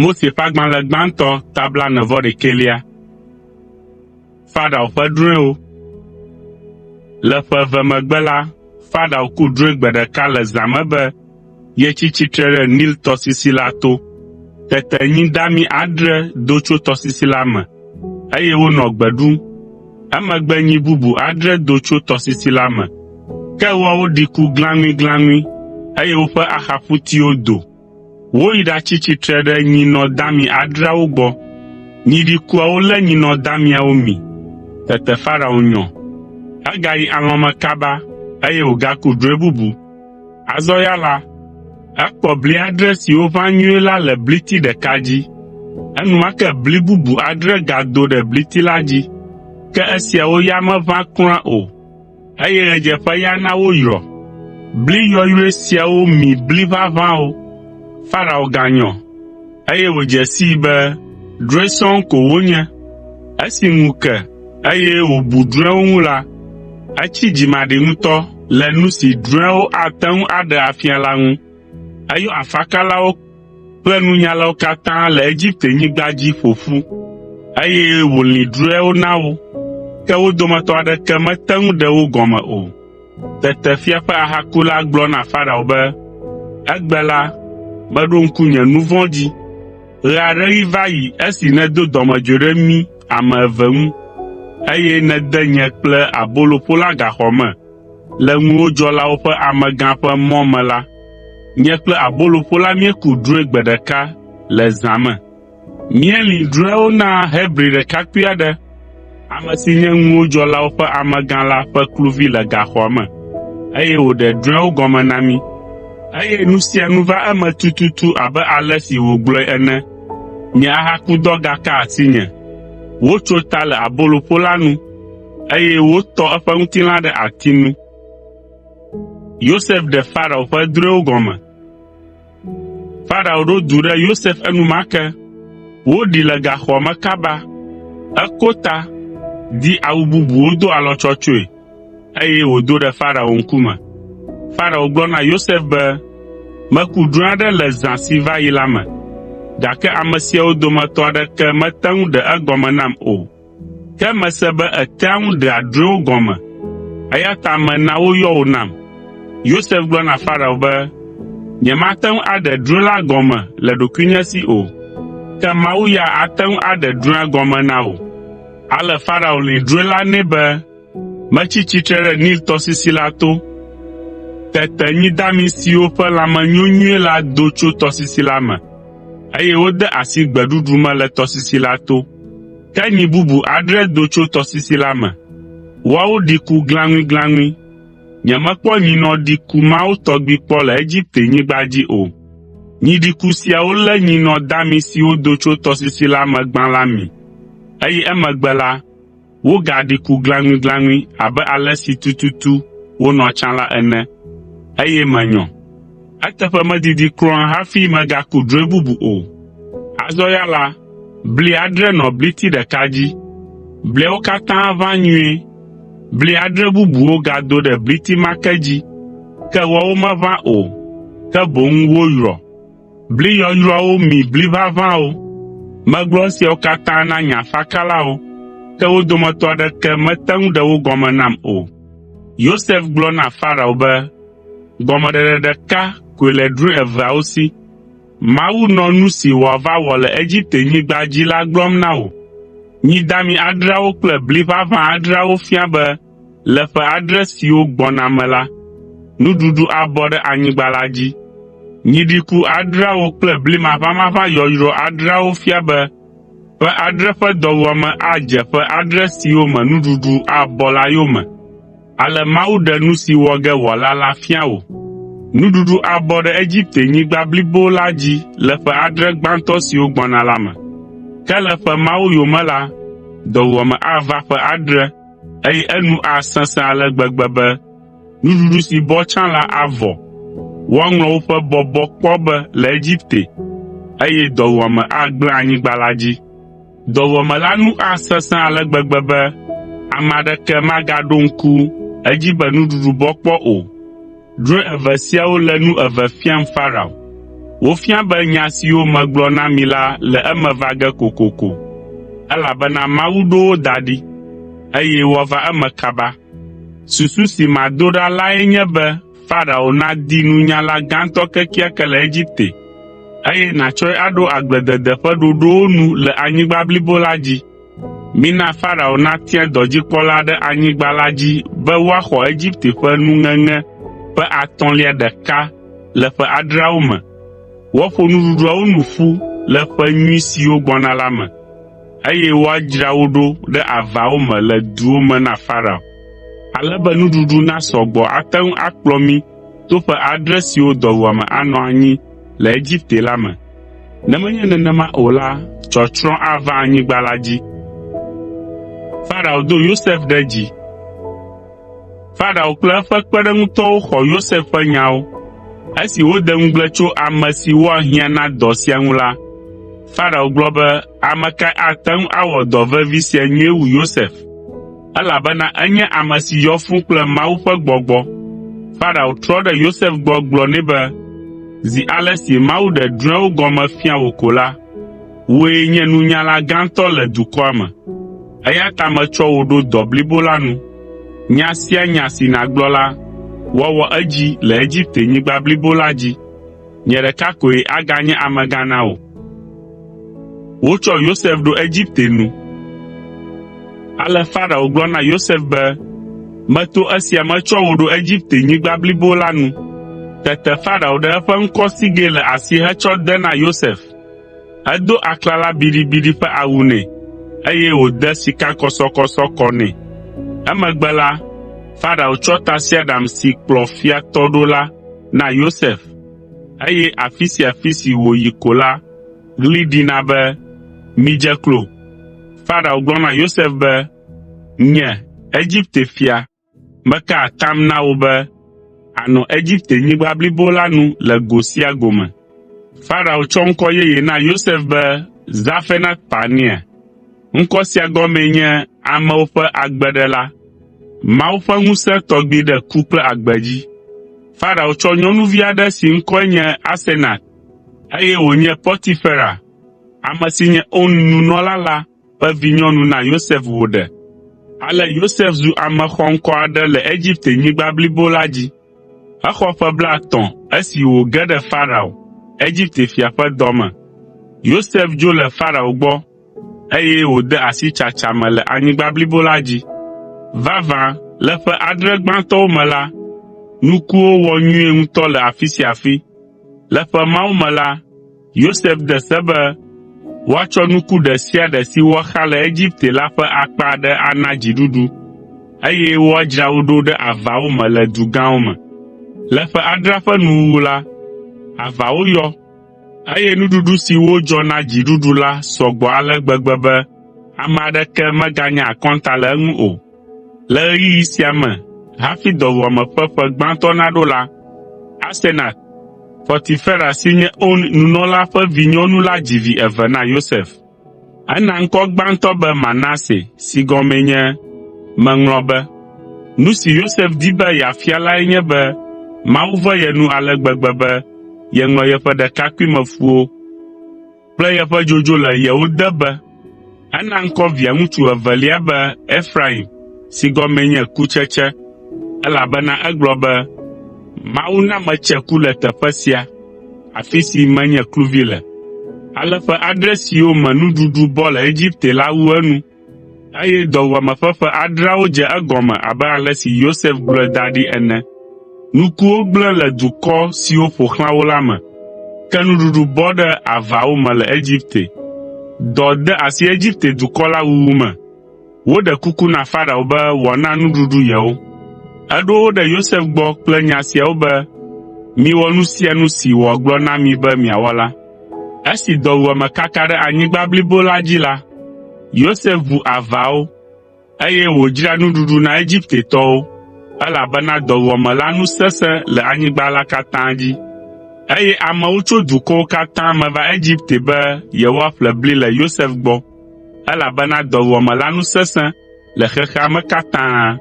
Mose ƒe agbalẽ gbãtɔ ta blaene-vɔ-ɖekɛlia. Farao ƒe drɔ̃ewo. Le ƒe eve megbe la, Farao ku drɔ̃e gbe ɖeka le zã me be yetsi tsitre ɖe Nil tɔsisi la to. Tete nyi dami adre do tso tɔsisi la me, eye wonɔ gbe ɖum. Emegbe nyi bubu adre do tso tɔsisi la me, ke woawo ɖi ku glãŋuiglãŋui, eye woƒe axaƒutiwo do. Woyi ɖatsi tsitre ɖe nyinɔ dami adreawo gbɔ. Nyi ɖikuawo lé nyinɔ damiawo mi. Tete Farao nyɔ. Egayi alɔ̃ me kaba, eye wògaku drɔ̃e bubu. Azɔ ya la, ekpɔ bli adre siwo ʋã nyuie la le bliti ɖeka dzi. Enumake bli bubu adre gado ɖe bliti la dzi, ke esiawo ya meʋã kura o, eye ɣedzeƒeya na woyrɔ. Bli yɔyrɔe siawo mi bli ʋaʋãwo. Farao ganyɔ, eye wòdze sii be drɔ̃e sɔŋ ko wonye. Esi ŋu ke, eye wòbu drɔ̃ewo ŋu la, etsi dzimaɖi ŋutɔ le nu si drɔ̃eawo ate ŋu aɖe afia la ŋu. Eyɔ afakalawo kple nunyalawo katã le Egiptenyigba dzi ƒo ƒu, eye wòlĩ drɔ̃eawo na wo, ke wo dometɔ aɖeke mete ŋu ɖe wo gɔme o. Tete fia ƒe ahakula gblɔ na Farao be, “Egbe la, meɖo ŋku nye nu vɔ̃ dzi. Ɣe aɖe ɣi va yi esi nèdo dɔmedzoe ɖe mí ame eve ŋu, eye nède nye kple aboloƒola gaxɔ me le ŋuwòdzɔlawo ƒe amegã ƒe mɔ me la, nye kple aboloƒola míeku drɔ̃e gbe ɖeka le zã me. Míelĩ drɔ̃eawo na Hebri ɖekakpui aɖe, ame si nye ŋuwòdzɔlawo ƒe amegã la ƒe kluvi le gaxɔa me, eye wòɖe drɔ̃eawo gɔme na mí. Eye nu sia nu va eme tututu abe ale si wògblɔe ene. Nye ahakudɔ gaka asinye. Wotso ta le aboloƒola nu, eye wotɔ eƒe ŋutilã ɖe ati nu.” Yosef ɖe Farao ƒe drɔ̃ewo gɔme. Farao ɖo du ɖe Yosef enumake. Woɖee le gaxɔa me kaba. Eko ta, di awu bubuwo do alɔtsɔtsɔe, eye wòdo ɖe Farao ŋkume. Farao gblɔ na Yosef be, “Meku drɔ̃e aɖe le zã si va yi la me, gake ame siawo dometɔ aɖeke mete ŋu ɖe egɔme nam o. Ke mese be ètea ŋu ɖea drɔ̃ewo gɔme, eya ta mena woyɔ wò nam.” Yosef gblɔ na Farao be, “Nyemate ŋu aɖe drɔ̃e la gɔme le ɖokuinye si o, ke Mawu ya ate ŋu aɖe drɔ̃ea gɔme na wò.” Ale Farao lĩ drɔ̃e la nɛ be, “Metsi tsitre ɖe Nil tɔsisi la to. Tete nyi dami siwo ƒe lãme nyo nyuie la do tso tɔsisi la me, eye wode asi gbeɖuɖu me le tɔsisi la to. Ke nyi bubu adre do tso tɔsisi la me. Woawo ɖi ku glãŋuiglãŋui. Nyemekpɔ nyinɔ ɖiku mawo tɔgbi kpɔ le Egiptenyigba dzi o. Nyi ɖiku siawo lé nyinɔ dami siwo do tso tɔsisi la me gbã la mi, eye emegbe la, wogaɖi ku glãŋuiglãŋui abe ale si tututu wonɔ tsã la ene, eye menyɔ. Eteƒe medidi kura hafi megaku drɔ̃e bubu o. Azɔ ya la, bli adre nɔ bliti ɖeka dzi. Bliawo katã ʋã nyuie. Bli adre bubuwo gado ɖe bliti ma ke dzi, ke woawo meʋã o, ke boŋ woyrɔ. Bli yɔyrɔawo mi bli ʋaʋãwo. Megblɔ esiawo katã na nye afakalawo, ke wo dometɔ aɖeke mete ŋu ɖe wo gɔme nam o. Yosef gblɔ na Farao be, “Gɔmeɖeɖe ɖeka koe le drɔ̃e eveawo si. Mawu nɔ nu si wòava wɔ le Egiptenyigba dzi la gblɔm na wò. Nyi dami adreawo kple bli ʋaʋã adreawo fia be le ƒe adre siwo gbɔna me la, nuɖuɖu abɔ ɖe anyigba la dzi. Nyi ɖiku adreawo kple bli maʋamaʋã yɔyrɔ adreawo fia be ƒe adre ƒe dɔwuame adze ƒe adre siwo me nuɖuɖu abɔ la yome. Ale Mawu ɖe nu si wɔ ge wòala la fia wò. Nuɖuɖu abɔ ɖe Egiptenyigba blibo la dzi le ƒe adre gbãtɔ siwo gbɔna la me. Ke le ƒe mawo yome la, dɔwuame ava ƒe adre, eye enu asesẽ ale gbegbe be nuɖuɖu si bɔ tsã la avɔ. Woaŋlɔ woƒe bɔbɔ kpɔ be le Egipte, eye dɔwuame agblẽ anyigba la dzi. Dɔwuame la nu asesẽ ale gbegbe be ame aɖeke magaɖo ŋku edzi be nuɖuɖu bɔ kpɔ o. Drɔ̃e eve siawo le nu eve fiam Farao. Wofia be nya siwo megblɔ na mi la le eme va ge kokoko, elabena Mawu ɖo wo da ɖi, eye woava eme kaba. Susu si mado ɖa lae nye be Farao nadi nunyala gãtɔ kekeake le Egipte, eye nàtsɔe aɖo agbledede ƒe ɖoɖowo nu le anyigba blibo la dzi. Mina Farao natia dɔdzikpɔla ɖe anyigba la dzi be woaxɔ Egipte ƒe nuŋeŋe ƒe atɔ̃lia ɖeka le ƒe adreawo me. Woaƒo nuɖuɖuawo nu ƒu le ƒe nyui siwo gbɔna la me, eye woadzra wo ɖo ɖe avawo me le duwo me na Farao, ale be nuɖuɖu nasɔ gbɔ ate ŋu akplɔ mí to ƒe adre siwo dɔwuame anɔ anyi le Egipte la me. Ne menye nenema o la, tsɔtsrɔ̃ ava anyigba la dzi. Farao kple eƒe kpeɖeŋutɔwo xɔ Yosef ƒe nyawo. Esi wode ŋugble tso ame si woahiã na dɔ sia ŋu la, Farao gblɔ be, “Ame kae ate ŋu awɔ dɔ vevi sia nyuie wu Yosef? Elabena enye ame si yɔ fũu kple Mawu ƒe gbɔgbɔ.” Farao trɔ ɖe Yosef gbɔ gblɔ nɛ be, “Zi ale si Mawu ɖe drɔ̃ewo gɔme fia wò ko la, wòe nye nunyala gãtɔ le dukɔa me, eya ta metsɔ wò ɖo dɔ blibo la nu. Nya sia nya si nàgblɔ la, woawɔ edzi le Egiptenyigba blibo la dzi. Nye ɖeka koe aganye amegã na wò.” Ale Farao gblɔ na Yosef be, “Meto esia metsɔ wò ɖo Egiptenyigba blibo la nu.” Tete Farao ɖe eƒe ŋkɔsigɛ le asi hetsɔ de na Yosef. Edo aklala biɖibiɖi ƒe awu nɛ, eye wòde sikakɔsɔkɔsɔ kɔ nɛ. Emegbe la, Farao tsɔ tasiaɖam si kplɔ fia tɔ ɖo la na Yosef, eye afi sia afi si wòyi ko la, ɣli ɖina be, “Midze klo!” Farao gblɔ na Yosef be, “Nye, Egipte fia, meka atam na wò be, ànɔ Egiptenyigba blibo la nu le go sia go me.” Farao tsɔ ŋkɔ yeye na Yosef be Zafenat Panea. Ŋkɔ sia gɔmee nye “Amewo ƒe agbeɖela.” Mawu ƒe ŋusẽ tɔgbi ɖe ku kple agbe dzi. Farao tsɔ nyɔnuvi aɖe si ŋkɔe nye Asenat, eye wònye Potifera, ame si nye On nunɔla la ƒe vinyɔnu na Yosef wòɖe. Ale Yosef zu ame xɔŋkɔ aɖe le Egiptenyigba blibo la dzi. Exɔ ƒe blaetɔ̃ esi wòge ɖe Farao, Egipte fia ƒe dɔ me. Yosef dzo le Farao gbɔ, eye wòde asi tsatsa me le anyigba blibo la dzi. Vavã, le ƒe adre gbãtɔwo me la, nukuwo wɔ nyuie ŋutɔ le afi sia afi. Le ƒe mawo me la, Yosef de se be woatsɔ nuku ɖe sia ɖe si woaxa le Egipte la ƒe akpa aɖe ana dziɖuɖu, eye woadzra wo ɖo ɖe avawo me le du gãwo me. Le ƒe adrea ƒe nuwuwu la, avawo yɔ, eye nuɖuɖu si wodzɔ na dziɖuɖu la sɔ gbɔ ale gbegbe be ame aɖeke meganya akɔnta le eŋu o. Le ɣeyiɣi sia me hafi dɔwuame ƒe ƒe gbãtɔ naɖo la, Asenat, Potifera si nye On nunɔla ƒe vinyɔnu la dzi vi eve na Yosef. Ena ŋkɔ gbãtɔ be Manase si gɔmee nye “Meŋlɔ be.” Nu si Yosef di be yeafia lae nye be Mawu ve ye nu ale gbegbe be yeŋlɔ yeƒe ɖekakpuimefuwo kple yeƒe dzodzo le yewo de be. Ena ŋkɔ via ŋutsu evelia be Efraim si gɔmee nye “Kutsetse,” elabena egblɔ be, “Mawu na metse ku le teƒe sia, afi si menye kluvi le.” Ale ƒe adre siwo me nuɖuɖu bɔ le Egipte la wu enu, eye dɔwuame ƒe ƒe adreawo dze egɔme abe ale si Yosef gblɔe da ɖi ene. Nukuwo gblẽ le dukɔ siwo ƒo xlã wo la me, ke nuɖuɖu bɔ ɖe avawo me le Egipte. Dɔ de asi Egipte dukɔ la wuwu me. Woɖe kuku na Farao be wòana nuɖuɖu yewo. Eɖo wo ɖe Yosef gbɔ kple nya siawo be, “Miwɔ nu sia nu si wòagblɔ na mi be miawɔ la.” Esi dɔwuame kaka ɖe anyigba blibo la dzi la, Yosef bu avawo, eye wòdzra nuɖuɖu na Egiptetɔwo, elabena dɔwuame la nu sesẽ le anyigba la katã dzi. Eye amewo tso dukɔwo katã me va Egipte be yewoaƒle bli le Yosef gbɔ, elabena dɔwuame la nu sesẽ le xexea me katã.